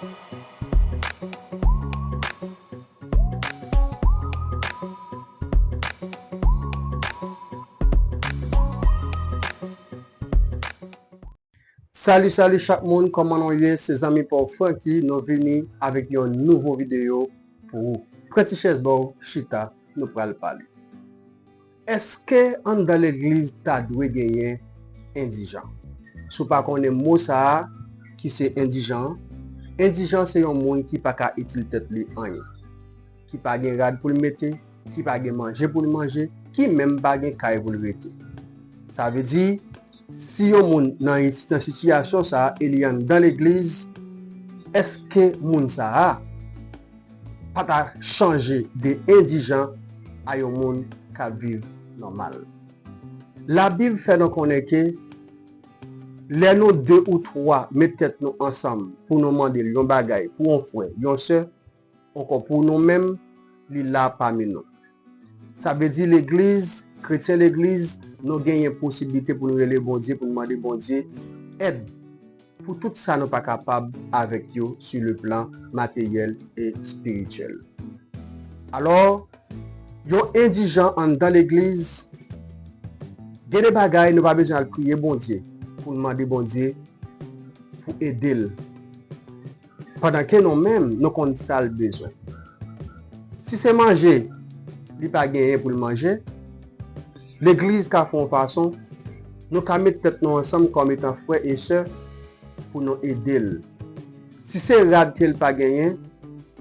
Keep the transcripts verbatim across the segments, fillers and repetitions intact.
Salut, salut chak moun, kòman nou ye? Se zanmi pa w Francky, nou vini avèk yon nouvo videyo pou ou. Pran ti chèz ba w, chita, nou pral pale. Èske anndan legliz ta dwe genyen endijan? Si w pa konnen mo sa a ki se endijan, endijan se yon moun ki pa ka itil tèt li anyen, ki pa gen rad pou l mete, ki pa gen manje pou l manje, ki menm pa gen kay pou l rete. Sa vle di, si yon moun nan, nan sitiyasyon sa a e li anndan legliz, èske moun sa a pa ta chanje de endijan a yon moun k ap viv nòmal? Labib fè nou konnen ke lè nou de ou twa met tèt nou ansanm pou nou mande l yon bagay pou yon frè, yon sè, ankò pou nou menm, li la pami nou. Sa vle di legliz, kretyen legliz, nou genyen posiblite pou nou rele Bondye, pou nou mande Bondye èd pou tout sa nou pa kapab avèk yo sur le plan matériel et spirituel. Alò, yon endijan anndan legliz, gen de bagay nou pa bezwen al priye Bondye pou n mande Bondye pou ede l, pandan ke nou menm, nou konn sa l bezwen. Si se manje li pa genyen pou l manje, legliz ka fè yon fason, nou ka met tèt nou ansanm kòm etan frè e sè pou nou ede l. Si se rad ke l pa genyen,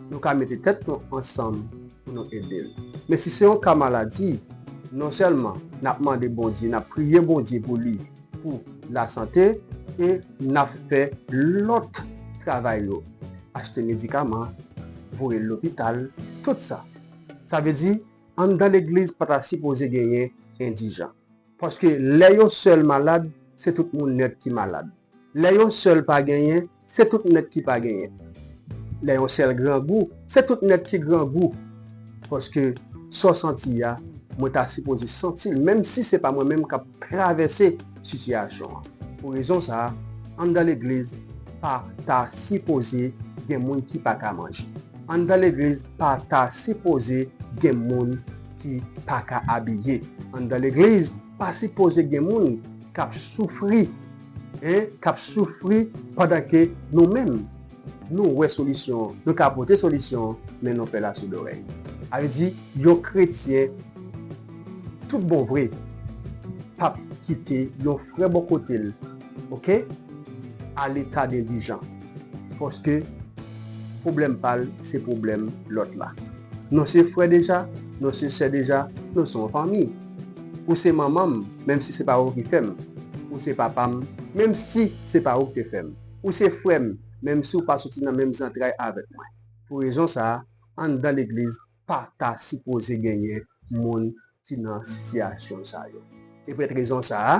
nou ka mete tèt nou ansanm pou nou ede l. Men si se yon ka maladi, non sèlman n ap mande Bondye, n ap priye Bondye pou li, pou lasante, e n ap fè lòt travay yo, achte medikaman, voye l lopital, tout sa. Sa vle di, anndan legliz pa ta sipoze genyen endijan. Paske lè yon sèl malad, se tout moun nèt ki malad. Lè yon sèl pa genyen, se tout nèt ki pa genyen. Lè yon sèl grangou, se tout nèt ki grangou. Paske sa w santi a, mwen ta sipoze santi l, menm si se pa mwen menm k ap travèse sitiyasyon an. Pou rezon sa a, anndan legliz pa ta sipoze gen moun ki pa ka manje. Anndan legliz pa ta sipoze gen moun ki pa ka abiye. Anndan legliz pa sipoze gen moun k ap soufri, en, k ap soufri pandan ke nou menm, nou wè solisyon an, nou ka pote solisyon an, men nou pè lasoudorèy. Sa vle di, yon kretyen, tout bon vre, p ap kite yon frè bò kote l, oke, a leta dendijan. Paske pwoblèm pa l, se pwoblèm lòt la. Nou se frè deja, nou se sè deja, nou se yon fanmi. Ou se manman m, menm si se pa ou ki fè m. Ou se papa m, menm si se pa ou ki te fè m. Ou se frè m, menm si w pa soti nan menm zantray avèk mwen. Pou rezon sa a, anndan legliz pa ta sipoze genyen moun ki nan sitiyasyon sa yo. E pou rezon sa a,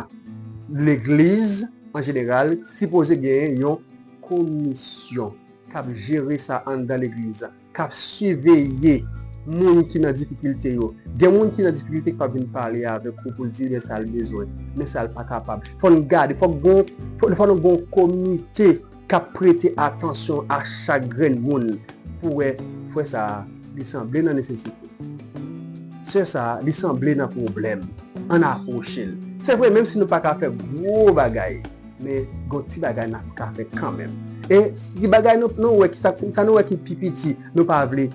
legliz, an jeneral, sipoze genyen yon komisyon k ap jere sa anndan legliz la, k ap siveye moun ki nan difikilte yo. Gen moun ki nan difikilte ki p ap vin pale avèk ou pou l di men sa l bezwen, men sa l pa kapab. Fò n gade, fò gen, fò, fò nou gen yon komite k ap prete atansyon a chak grenn moun pou wè frè sa a, li sanble nan nesesite. Sè sa a, li sanble nan pwoblèm. Ann apwoche l. Se vre, menm si nou pa ka fè gwo bagay, men gon ti bagay n ap ka fè kanmenm. E ti bagay nou, nou wè ki sa, sa nou wè ki pi piti, nou pa vle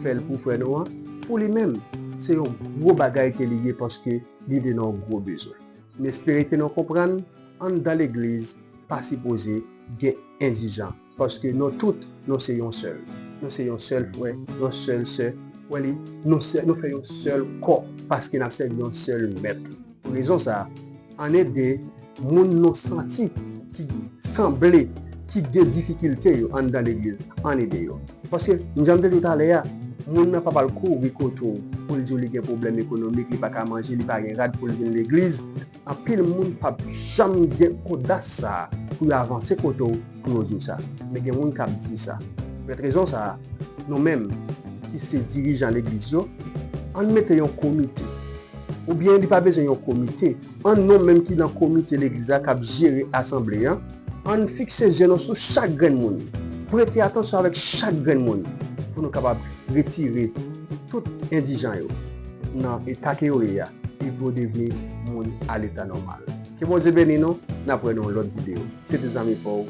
fè l pou frè nou an, pou li menm, se yon gwo bagay ke li ye paske li te nan yon gwo bezwen. M espere ke nou konprann, anndan legliz pa sipoze gen endijan, paske nou tout, nou se yon sèl. Nou se yon sèl frè, yon sèl sè. Wè li, nou se, nou fè yon sèl kò, paske n ap sèvi yon sèl mèt. Pou rezon sa a, ann ede moun nou santi ki sanble, ki gen difikilte yo anndan legliz, ann ede yo. Paske, jan m te di w talè a, moun nan p ap al kouri kote w pou l di w li gen pwoblèm ekonomik, li pa ka manje, li pa gen rad pou l vin legliz. Anpil moun p ap janm gen odas sa a pou yo avanse kote w pou yo di w sa. Men gen moun k ap di sa. Poutèt rezon sa a, nou menm ki se dirijan legliz yo, ann mete yon komite. Oubyen li pa bezwen yon komite. Ann nou menm ki nan komite legliz la k ap jere asanble an, ann fikse je nou sou chak grenn moun. prete atansyon avèk chak grenn moun pou nou kapab retire tout endijan yo nan eta ke yo ye a e pou yo devni moun a leta nòmal. Ke Bondye beni nou, n ap wè nan yon lòt videyo. Se te zanmi pa w,